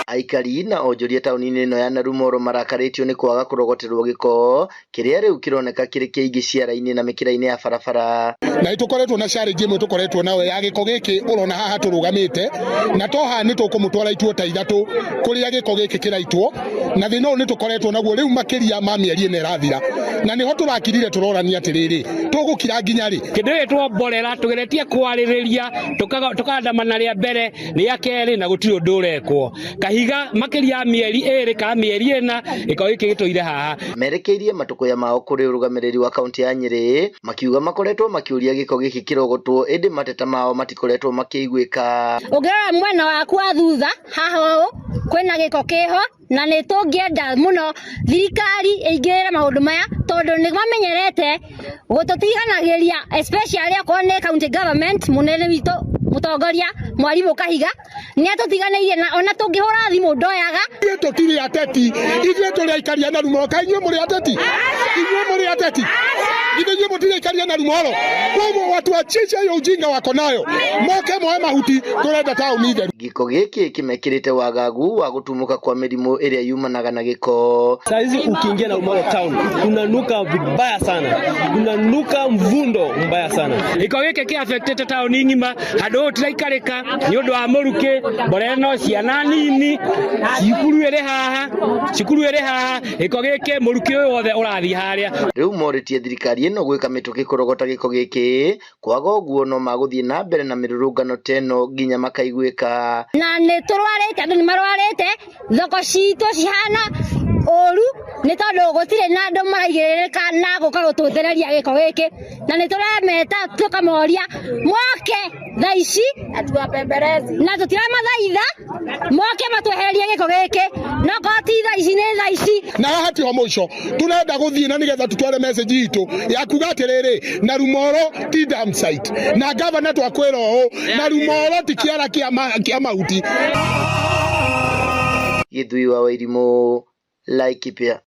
Aikari na onjoria taũni-inĩ ĩno ya Narumoro marakarĩtio nĩ kwaga kũrogoterwo gĩko kĩrĩa rĩu kĩroneka kĩrĩ kĩingĩ ciara-inĩ na mĩkĩra-inĩ ya barabara. Na nĩtũkoretwo na challenge ĩmwe tũkoretwo nayo ya gĩko gĩkĩ ũrona haha tũrũgamĩte, na to haha nĩtũkũmũtwara ituo ta ithatũ kũrĩa gĩko gĩkĩ kĩraitwo, na thĩna ũyũ nĩtũkoretwo naguo rĩu makĩria ma mĩeri ĩna ĩrathira, na nĩho tũrakirire tũrorania atĩrĩrĩ, tũgũkira nginya rĩ? Kĩndũ gĩgĩtwo mborera tũgeretie kwarĩrĩria tũkandamana rĩa mbere rĩa kerĩ na gũtirĩ ũndũ ũrekwo kahiga makĩria ya mĩeri ĩrĩ kana mĩeri ĩna gĩko gĩkĩ gĩtũire haha. Merekeirie matũkũya mao kũrĩ ũrũgamĩrĩri wa kaunti ya Nyĩrĩ makiuga makoretwo makĩũria gĩko gĩkĩ kĩrogotwo ĩndĩ mateta mao matikoretwo makĩiguĩka. Ũngĩrora mwena waku wa thutha haha ũũ kwĩna gĩko kĩho na nĩ tũngĩenda mũno thirikari ĩingĩrĩre maũndũ maya tondũ nĩ mamenyerete gũtũtiganagĩria, especially okorwo nĩ county government, mũnene witũ mũtongoria Mwarimũ Kahiga nĩ atũtiganĩirie na ona tũngĩhũra thimũ ndoyaga. Ithuĩ tũtirĩ ateti, ithuĩ tũrĩ aikari a Narumoro. Kaĩ inyuĩ mũrĩ ateti? Inyuĩ mũrĩ ateti? Ithuĩ inyuĩ mũtirĩ aikari a Narumoro? Koguo watuachishe hiyo ujinga wako nayo, moke moe mahuti, tũrenda taũni theru. Gĩko gĩkĩ kĩmekĩrĩte wagagu wa gũtumũka kwa mĩrimũ ĩrĩa yumanaga na gĩko. Saa hizi ukiingia Narumoro town kunanuka vibaya sana, kunanuka mvundo mbaya sana. Gĩko gĩkĩ kĩ affectĩte taũni ng'ima handũ ũũ tiraikarĩka nĩ ũndũ wa mũrukĩ mborera no ciana nini cukuru ĩrĩ haha cukuru ĩrĩ haha gĩko gĩkĩ mũrukĩ ũyũ wothe ũrathiĩ harĩa. Rĩu morĩtie thirikari ĩno gwĩka mĩtũkĩ kũrogota gĩko gĩkĩ, kwaga ũguo no magũthiĩ na mbere na mĩrũrũngano ta ĩno nginya makaiguĩka. Na nĩ tũrwarĩte, andũ nĩ marwarĩte, thoko citũ cihana ũru nĩ tondũ gũtirĩ na andũ maraigĩrĩrĩka na gũka gũtũthereria gĩko gĩkĩ, na nĩ tũrameta tũkamoria moke thaa ici na tũtiramathaitha moke matwehererie gĩko gĩkĩ, no korwo ti thaa ici nĩ thaa ici. Na haha tiho mũico turenda gũthiĩ na nĩgetha tutware message itũ ya kuga atĩrĩrĩ, Narumoro ti dump site, na gavana twakwĩra ũũ, Narumoro ti kĩara kĩa mahuti. Gĩthui wa Wairimũ, Laikipia.